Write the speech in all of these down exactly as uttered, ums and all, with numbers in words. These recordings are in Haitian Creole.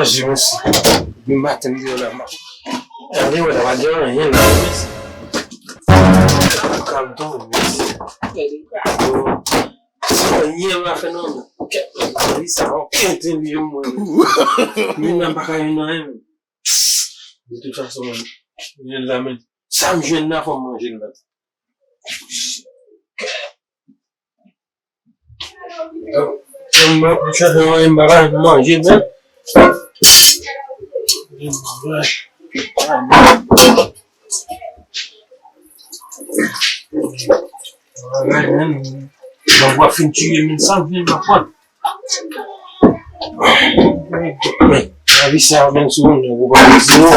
Jezi, mèsi. Depi maten m deyò la, m ap gade wè la, pa gen anyen la, mèsi. Kalm tou, mèsi. Anyen pa fè non. Wi, sa, okenn te li yo mwen. Moun nan pa ka yon anyen. De tout fason, mwen, mwen la, men, sa m jwenn nan, fò m manje l, men. Mwen, mwen, mwen chèche yon bagay manje, men. Bagay, men. Donk, w ap fin tiye, men, sa m vin nan pòt. Lavi sa menm si moun nan pou pa di non.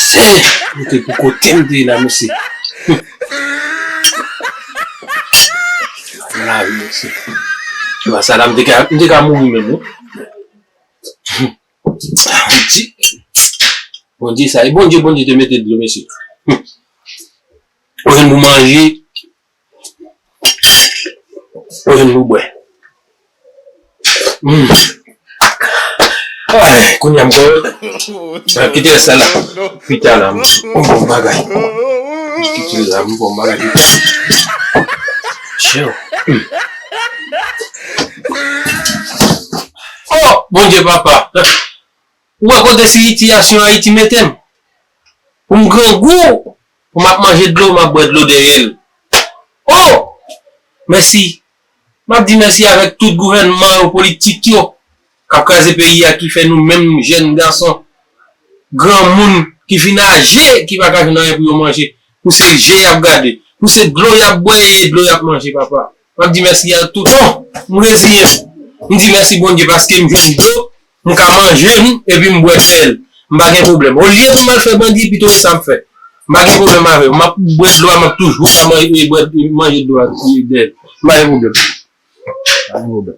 Senyè, mete pou kote m te ye la, mesye. Lavi, mesye. Chwa sa la, m te ka, m te ka mouri menm, wi. Bondye. Bondye sa. E Bondye, Bondye te mete dlo, mesye. Ou jwenn pou manje, ou jwenn pou bwè. Mm. Ay, kounye a m kwè, mwen kite sa la. Pita la, m bon bagay. M kite la, m bon bagay. Chè. Mm. Oh, Bondye papa. Ou wè kote sitiyasyon Ayiti mete m? Pou m grangou, pou m ap manje dlo, m ap bwè dlo dèyè l. Oh! Mèsi. M ap di mèsi avèk tout gouvènman yo, politik yo, k ap kraze peyi a, ki fè nou menm jèn gason, granmoun, ki fin aje, ki pa ka jwenn anyen pou yo manje. Pou se je y ap gade, pou se dlo y ap bwè e dlo y ap manje, papa. M ap di mèsi a tout. Bon, m reziyen m. M di mèsi Bondye paske m jwenn dlo, m ka manje m, epi m bwè dèyè l. M pa gen pwoblèm. Olye pou m al fè bandi, pito se sa m fè. M pa gen pwoblèm avè yo. M ap bwè dlo a, m ap toujou ka manje, bwè, manje dlo a dèyè l. M pa gen pwoblèm. M pa gen pwoblèm.